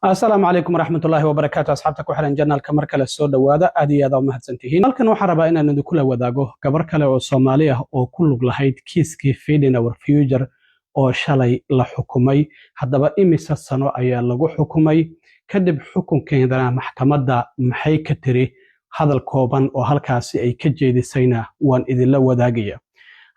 Asalaamu calaykum waraxmatullaahi wabarakaatu. Asxaabta ku xiran channelka, mar kale soo dhowaada. Aad iyo aad aa u mahadsantihiin. Halkan waxaan rabaa inaan idinkula wadaago gabar kale oo Soomaali ah oo ku lug lahayd kiiskii Feeding Our Future oo shalay la xukumay. Haddaba, imise sano ayaa lagu xukumay? Kadib xukunkeedana maxkamadda maxay ka tiri? Hadal kooban oo halkaasi ay ka jeedisayna waan idinla wadaagaya.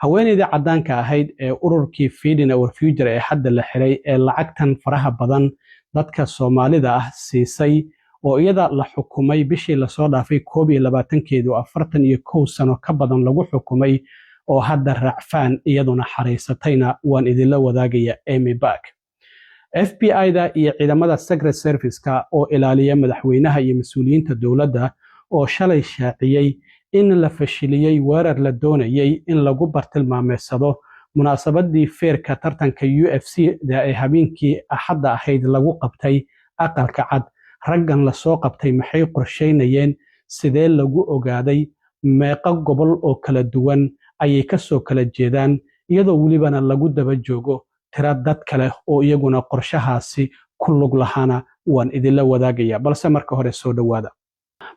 Haweeneydii caddaanka ahayd ee ururkii Feeding Our Future ee hadda la xiray ee lacagtan faraha badan dadka Soomaalida ah siisay, oo iyada la xukumay bishii lasoo dhaafay 21-keedii, oo 41 sano ka badan lagu xukumay, oo hadda racfaan iyaduna xariisatayna waan idinla wadaagaya, Aimee Bock. FBI-da iyo ciidamada Secret Service-ka oo ilaaliya madaxweynaha iyo mas-uuliyiinta dowladda oo shalay shaaciyey in la fashiliyey weerar la doonayey in lagu bartilmaameedsado munaasabadii feerka tartanka UFC da ee habeenkii Axadda ahayd lagu qabtay Aqalka Cad. Raggan lasoo qabtay maxay qorsheynayeen? Sidee lagu ogaaday? Meeqo gobol oo kala duwan ayay kasoo kala jeedaan, iyadoo welibana lagu daba joogo tiro dad kale oo iyaguna qorshahaasi ku lug lahaana waan idinla wadaagaya. Balse marka hore soo dhowaada.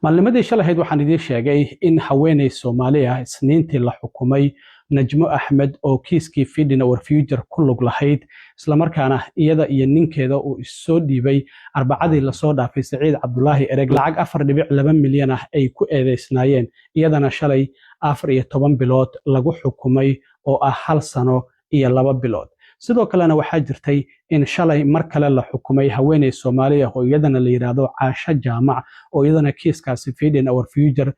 Maalnimadii shalahayd waxaan idiin sheegay in haweeney Soomaali ah Isniintii la xukumay, Najmo Axmed, oo kiiskii Feeding Our Future ku lug lahayd, islamarkaana iyada iyo ninkeeda uu issoo dhiibay Arbacadii lasoo dhaafay, Saciid Cabdulaahi Ereg, lacag 4.2 milyan ah ay ku eedeysnaayeen. Iyadana shalay 14 bilood lagu xukumay, oo ah hal sano iyo 2 bilood. Sidoo kalena waxaa jirtay in shalay mar kale la xukumay haweeney Soomaali ah oo iyadana la yidhaahdo Caasho Jaamac, oo iyadana kiiskaasi Feeding Our Future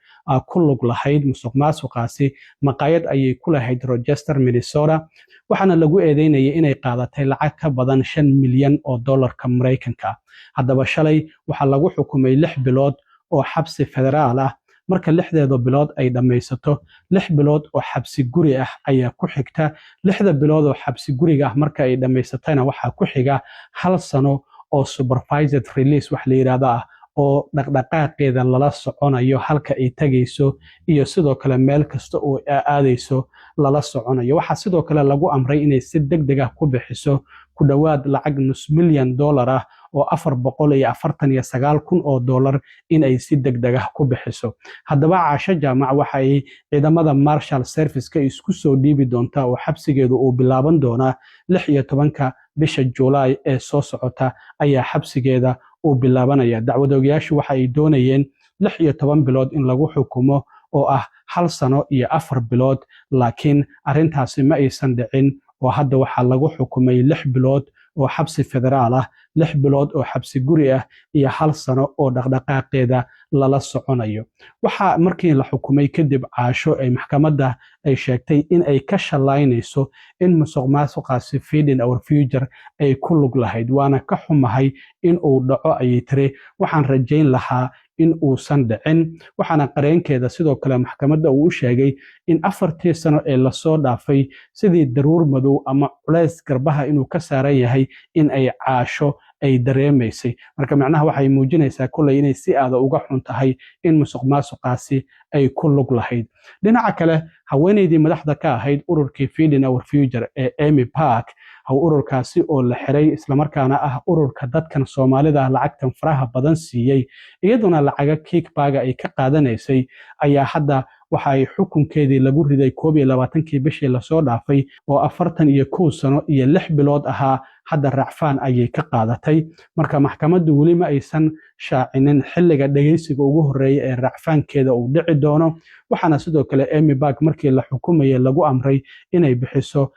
ku lug lahayd, musuq maasuqaasi. Maqaayad ayay ku lahayd Rochester, Minnesota, waxaana lagu eedeynayay inay qaadatay lacag ka badan 5 milyan oo dollarka Maraykanka. Haddaba, shalay waxaa lagu xukumay 6 bilood oo xabsi federaal ah. Marka lixdeeda bilood ay dhammaysato, 6 bilood oo xabsi guri ah ayaa ku xigta. 6da bilood oo xabsi guriga ah marka ay dhammaysatana, waxaa ku xiga hal sano oo supervised release wax la yidhaahdo ah, oo dhaqdhaqaaqeeda lala soconayo, halka ay tegayso iyo sidoo kale meel kasta oo aadayso lala soconayo. Waxaa sidoo kale lagu amray inay si deg deg ah ku bixiso ku dhowaad lacag nus milyan dollar ah, oo 449,000 oo dollar, in ay si deg deg ah ku bixiso. Haddaba, Caasho Jaamac waxa ay ciidamada Marshal Serviceka isku soo dhiibi doontaa oo xabsigeedu uu bilaaban doonaa 16-ka bisha Juulaay ee soo socota ayaa xabsigeeda uu bilaabanaya. Dacwadoogayaashu waxa ay doonayeen 16 bilood in lagu xukumo, oo ah hal sano iyo 4 bilood, laakiin arrintaasi ma aysan dhicin, oo hadda waxaa lagu xukumay 6 bilood oo xabsi federaal ah, 6 bilood oo xabsi guri ah iyo hal sano oo dhaqdhaqaaqeeda lala soconayo. Waxaa markii la xukumay kadib Caasho ay maxkamadda ay sheegtay in ay ka shallaynayso in musuq maasuqaasi Feeding Our Future ay ku lug lahayd. "Waana ka xumahay in uu dhaco," ayay tiri. "Waxaan rajayn lahaa in uusan dhicin." Waxaana qareenkeeda sidoo kale maxkamadda uu u sheegay in 4tii sano ee lasoo dhaafay sidii daruur madow ama culays garbaha inuu ka saaran yahay in ay Caasho ay dareemaysay. Marka macnaha waxay muujinaysaa kolley inay si aada uga xun tahay in musuq maasuqaasi ay ku lug lahayd. Dhinaca kale, haweeneydii madaxda ka ahayd ururkii Feeding Our Future ee Aimee Bock, ururkaasi oo la xiray, islamarkaana ah ururka dadkan Soomaalida lacagtan faraha badan siiyey, iyaduna lacaga kickbacka ay ka qaadanaysay, ayaa hadda waxa ay xukunkeedii lagu riday 21-kii bishii lasoo dhaafay, oo 41 sano iyo 6 bilood ahaa, hadda racfaan ayay ka qaadatay. Marka maxkamaddu weli ma aysan shaacinin xilliga dhegeysiga ugu horreeya ee racfaankeeda uu dhici doono. Waxaana sidoo kale Aimee Bock markii la xukumayay lagu amray inay bixiso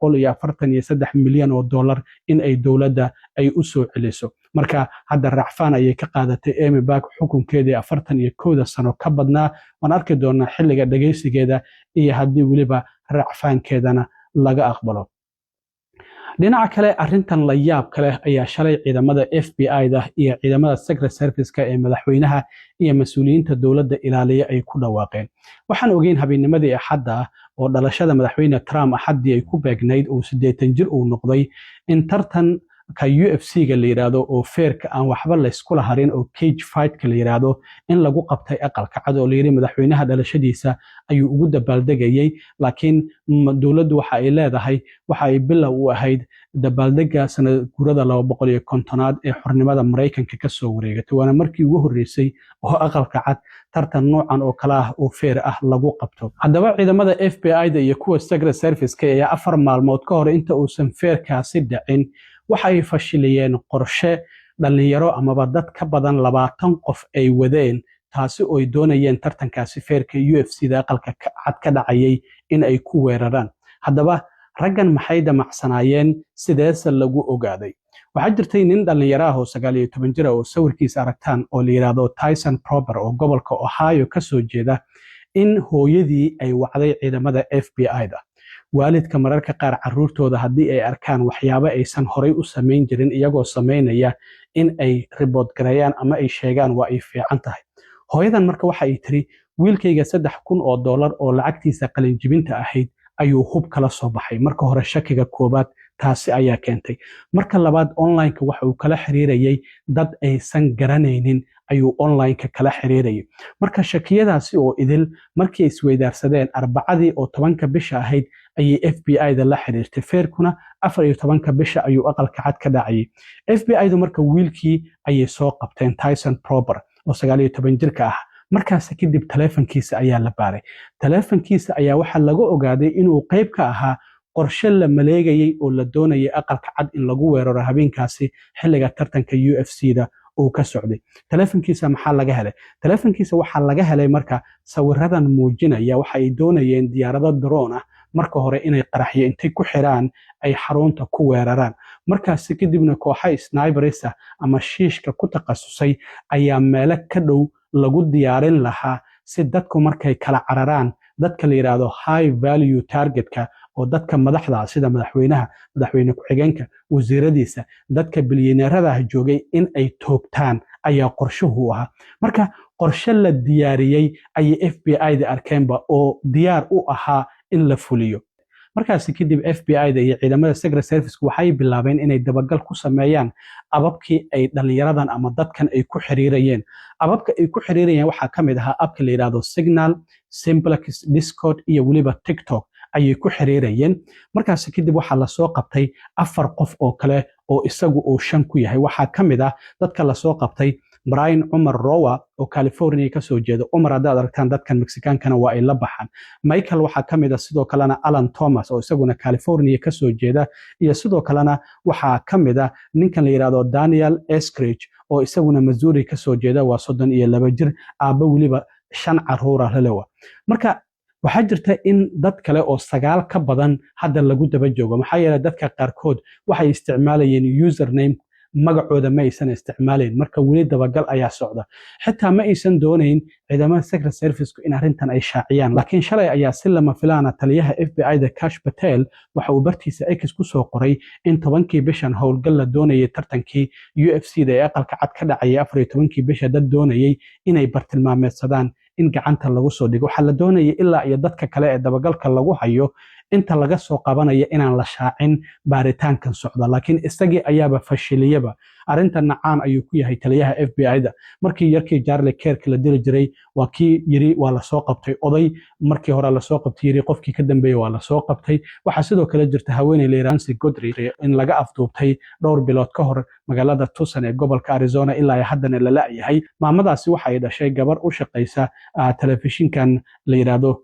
243 milyan oo dollar in ay dowladda ay u soo celiso. Marka hadda racfaan ayay ka qaadatay Aimee Bock xukunkeedii 41-da sano ka badnaa. Waan arki doonaa xilliga dhegeysigeeda iyo haddii weliba racfaankeedana laga aqbalo. Dhinaca kale, arrintan la yaab kale ayaa shalay ciidamada FBI-da iyo ciidamada Secret Serviceka ee madaxweynaha iyo mas-uuliyiinta dowladda ilaaliya ay ku dhawaaqeen. Waxaan ogeyn habeennimadii Axadda ah, oo dhalashada madaxweyne Trump Axaddii ay ku beegnayd, uu 80 jir uu noqday, in tartan Ka UFC-ga la yidhaahdo oo feerka aan waxba layskula harin oo cage fightka la yidhaahdo in lagu qabtay Aqalka Cad, oo layidhi madaxweynaha dhalashadiisa ayuu ugu dabaaldegayey. Laakiin dowladdu waxa ay leedahay waxa ay bilow u ahayd dabaaldega sanad guurada 250aad ee xornimada Maraykanka kasoo wareegatay, waana markii ugu horreysay oo Aqalka Cad tartan noocan oo kale ah oo feer ah lagu qabto. Haddaba ciidamada FBI-da iyo kuwa Secret Serviceka ayaa 4 maalmood ka hor inta uusan feerkaasi dhicin waxa ay fashiliyeen qorshe dhallinyaro amaba dad ka badan 20 qof ay wadeen, taasi oo ay doonayeen tartankaasi feerka UFC da Aqalka Cad ka dhacayay in ay ku weeraraan. Haddaba raggan maxay damacsanaayeen? Sideese lagu ogaaday? Waxaa jirtay nin dhallinyaro ah oo 19 jira oo sawirkiisa aragtaan oo la yidhaahdo Tyson Prober oo gobolka Ohio ka soo jeeda, in hooyadii ay wacday ciidamada FBI-da. Waalidka mararka qaar caruurtooda haddii ay arkaan waxyaabo aysan horay u samayn jirin iyagoo samaynaya, in ay report gareeyaan ama ay sheegaan waa ay fiican tahay. Hooyadan marka waxa ay tiri, wiilkayga $3000 oo lacagtiisa qalinjibinta ahayd ayuu hub kala soo baxay. Marka hore shakiga koowaad taasi ayaa keentay. Marka labaad, onlineka waxa uu kala xiriirayay dad aysan garanaynin ayuu onlineka kala xiriirayay. Marka shakiyadaasi oo idil markii isweydaarsadeen, Arbacadii oo 10-ka bisha ahayd ayay FBI-da la xiriirtay. Feerkuna 14-ka bisha ayuu Aqalka Cad ka dhacayay. FBI-du marka wiilkii ayay soo qabteen, Tyson Prober oo 19 jirka ah. Markaas kadib taleefankiisa ayaa la baaray. Taleefankiisa ayaa waxaa laga ogaaday inuu qayb ka ahaa qorshe la maleegayay oo la doonayay Aqalka Cad in lagu weeraro habeenkaasi xilliga tartanka UFC-da uu ka socday. Taleefankiisa maxaa laga helay? Taleefankiisa waxaa laga helay marka sawiradan muujinaya waxa ay doonayeen diyaarado drone ah marka hore inay qaraxyo intay ku xiraan ay xarunta ku weeraraan. Markaasi kadibna kooxa snipers ah ama shiishka ku takhasusay ayaa meelo ka dhow lagu diyaarin lahaa, si dadku markay kala cararaan, dadka la yidhaahdo high value targetka oo dadka madaxda sida madaxweynaha, madaxweyne ku-xigeenka, wasiiradiisa, dadka bilyaneeradaah joogay in ay toogtaan ayaa qorshuhu ahaa. Marka qorshe la diyaariyey ayay FBI-da arkeenba oo diyaar u ahaa in la fuliyo. Markaasi kadib FBI-da iyo ciidamada Secret Service waxay bilaabeen inay dabagal ku sameeyaan appabkii ay dhallinyaradan ama dadkan ay ku xiriirayeen. Appabka ay ku xiriirayeen waxaa ka mid ahaa appka la yidhaahdo Signal, Simplex, Discord iyo weliba TikTok ayay ku xiriirayeen. Markaasi kadib waxaa lasoo qabtay afar qof oo kale oo isagu uu shan ku yahay. Waxaa ka mid ah dadka lasoo qabtay Brian Cumar Roa oo California kasoo jeeda. Cumar haddaad aragtaan, dadkan Mexicaankana waa ay la baxaan. Michael waxaa ka mid ah sidoo kalena Alan Thomas oo isaguna California kasoo jeeda, iyo sidoo kalena waxaa ka mid ah ninkan la yidhahdo Daniel Eskridge oo isaguna Missouri kasoo jeeda. Waa 32 jir, aabba weliba shan caruura lelewa. Marka waxaa jirta in dad kale oo sagaal ka badan hadda lagu daba joogo, maxaa yeelay dadka qaarkood waxay isticmaalayeen username, magacooda ma aysan isticmaalayn. Marka weli dabagal ayaa socda. Xitaa ma aysan doonayn ciidamada Secret Serviceku in arrintan ay shaaciyaan, laakiin shalay ayaa si lama filaana taliyaha FBI-da Kash Patel waxa uu bartiisa X ku soo qoray in 10-kii bishan howlgal la doonayay tartankii UFC da ee Aqalka Cad ka dhacayay 14-kii bisha dad doonayay inay bartilmaameedsadaan in gacanta lagu soo dhigo. Waxaa la doonayay ilaa iyo dadka kale ee dabagalka lagu hayo inta laga soo qabanaya inaan la shaacin baaritaankan socda, laakiin isagii ayaaba fashiliyaba. Arrintanna caan ayuu ku yahay taliyaha FBI-da. Markii yarkii Charlie Kirk la dili jiray, waa kii yiri waa lasoo qabtay oday. Markii hore lasoo qabtay yiri qofkii ka dambeeyey waa lasoo qabtay. Waxaa sidoo kale jirta haweeney la yidhaahdo Nancy Guthrie in laga afduubtay dhowr bilood ka hor magaalada Tucson ee gobolka Arizona, ilaa ay haddana la la'yahay. Maamadaasi waxa ay dhashay gabar u shaqaysa telefishinkan la yidhaahdo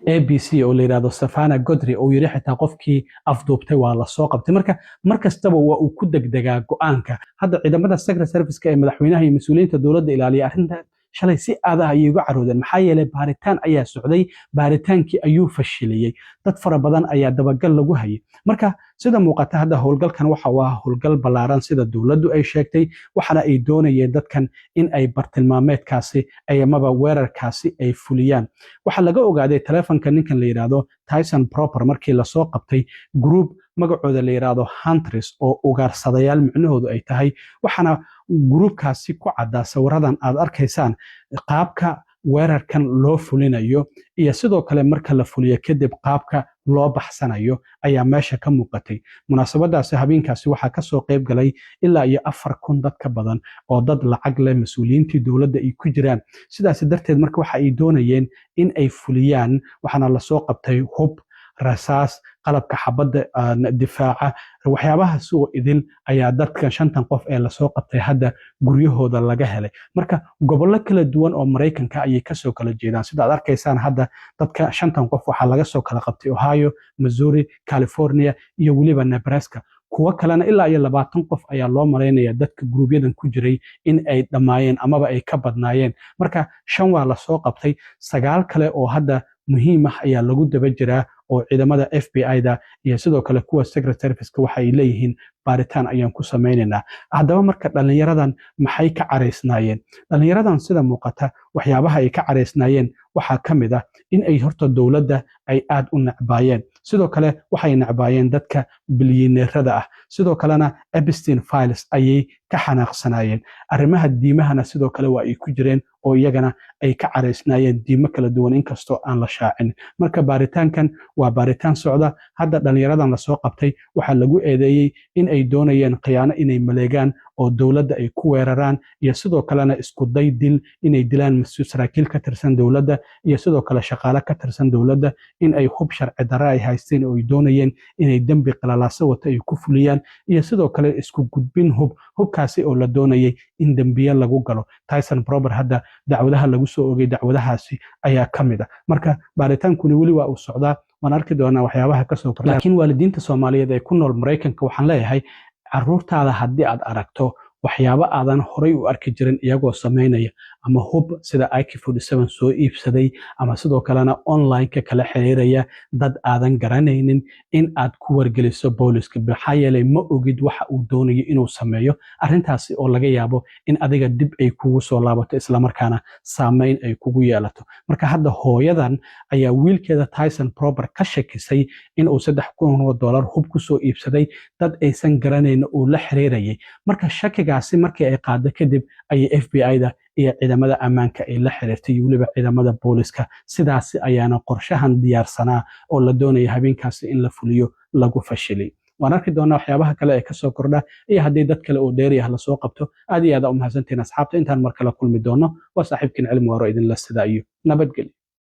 ABC oo la yidhaahdo Savannah Guthrie, oo yiri xitaa qofkii afduubtay waa lasoo qabtay. Marka mar kastaba waa uu ku degdegaa go'aanka. Hadda ciidamada Secret Serviceka ee madaxweynaha iyo mas-uuliyiinta dowladda ilaaliya arrinta shalay si aadaha ayay uga caroodeen, maxaa yeelay baaritaan ayaa socday, baaritaankii ayuu fashiliyey. Dad fara badan ayaa dabagal lagu hayay. Marka sida muuqata hadda howlgalkan waxa uu ahaa howlgal ballaaran sida dowladdu ay sheegtay, waxaana ay doonayeen dadkan in ay bartilmaameedkaasi amaba weerarkaasi ay fuliyaan. Waxaa laga ogaaday taleefonka ninkan la yidhaahdo Tyson Proper markii lasoo qabtay group magacooda la yidhaahdo Hunters oo ugaarsadayaal micnahoodu ay tahay. Waxaana groupkaasi ku caddaa sawiradan aad arkaysaan qaabka. Weerarkan loo fulinayo iyo sidoo kale marka la fuliyo kadib qaabka loo baxsanayo ayaa meesha ka muuqatay. Munaasabadaasi habeenkaasi waxaa kasoo qayb galay ilaa iyo 4,000 dad ka badan oo dad lacag leh, mas-uuliyiintii dowladda ay ku jiraan. Sidaas darteed marka waxa ay doonayeen in ay fuliyaan, waxaana lasoo qabtay hub, rasaas, qalabka xabadda difaaca, waxyaabahaas oo idil ayaa dadkan shantan qof ee lasoo qabtay hadda guryahooda laga helay. Marka gobollo kala duwan oo Maraykanka ayay kasoo kala jeedaan. Sida aad arkaysaan hadda, dadka shantan qof waxaa laga soo kala qabtay Ohio, Missouri, California iyo weliba Nebraska. Kuwo kalena ilaa iyo 20 qof ayaa loo malaynaya dadka guruubyadan ku jiray in ay dhammaayeen amaba ay ka badnaayeen. Marka shan waa lasoo qabtay, sagaal kale oo hadda muhiim ah ayaa lagu daba jiraa oo ciidamada FBI-da iyo sidoo kale kuwa Secret Serviceka waxa ay leeyihiin baaritaan ayaan ku samaynaynaa. Haddaba marka dhallinyaradan maxay ka caraysnaayeen? Dhallinyaradan sida muuqata waxyaabaha ay ka caraysnaayeen waxaa ka mid ah in ay horta dowladda ay aad u necbaayeen. Sidoo kale waxay necbaayeen dadka bilyaneerada ah. Sidoo kalena Epstein Files ayay ka xanaaqsanaayeen. Arrimaha diimahana sidoo kale waa ay ku jireen oo iyagana ay ka caraysnaayeen diimo kala duwan, inkastoo aan la shaacin. Marka baaritaankan waa baaritaan socda. Hadda dhallinyaradan lasoo qabtay waxaa lagu eedeeyey in ay doonayeen khiyaano inay maleegaan oo dowladda ay ku weeraraan, iyo sidoo kalena isku day dil, inay dilaan saraakiil ka tirsan dowladda iyo sidoo kale shaqaale ka tirsan dowladda, in ay hub sharci darre ay haysteen oo ay doonayeen inay dembi qalalaaso wata ay ku fuliyaan, iyo sidoo kale isku gudbin hub, hubkaasi oo la doonayay in dembiye lagu galo. Tyson Prober hadda dacwadaha lagu soo ogay dacwadahaasi ayaa ka mid ah. Marka baaritaankuni weli waa uu socdaa, waan arki doonaa waxyaabaha kasoo kordha. Laakiin waalidiinta Soomaaliyeed ee ku nool Maraykanka waxaan leeyahay, caruurtaada haddii aad aragto waxyaabo aadan horay u arki jirin iyagoo samaynaya, ama hub sida AK soo iibsaday, ama sidoo kalena online-ka kala xiriiraya dad aadan garanaynin, in aad ku wargeliso booliska. Maxaa yeelay ma ogid waxa uu doonayo inuu sameeyo, arrintaasi oo laga yaabo in adiga dib ay kugu soo laabato, islamarkaana saameyn ay kugu yeelato. Marka hadda hooyadan ayaa wiilkeeda Tyson Prober ka shakisay inuu $3,000 hub kusoo iibsaday, dad aysan garanayn uu la xiriirayay. Marka shakigaasi markii ay qaado kadib ayay FBI-da iyo ciidamada ammaanka ay la xiriirtay iyo weliba ciidamada booliska. Sidaasi ayaana qorshahan diyaarsanaa oo la doonaya habeenkaasi in la fuliyo lagu fashilay. Waan arki doonaa waxyaabaha kale ee kasoo kordha iyo haddii dad kale oo dheeri ah lasoo qabto. Aad iyo aad u mahadsantihiin, asxaabta. Intaan mar kale kulmi doono, waa saaxiibkiin Cilmi Waaro idinla sida iyo nabadgelyo.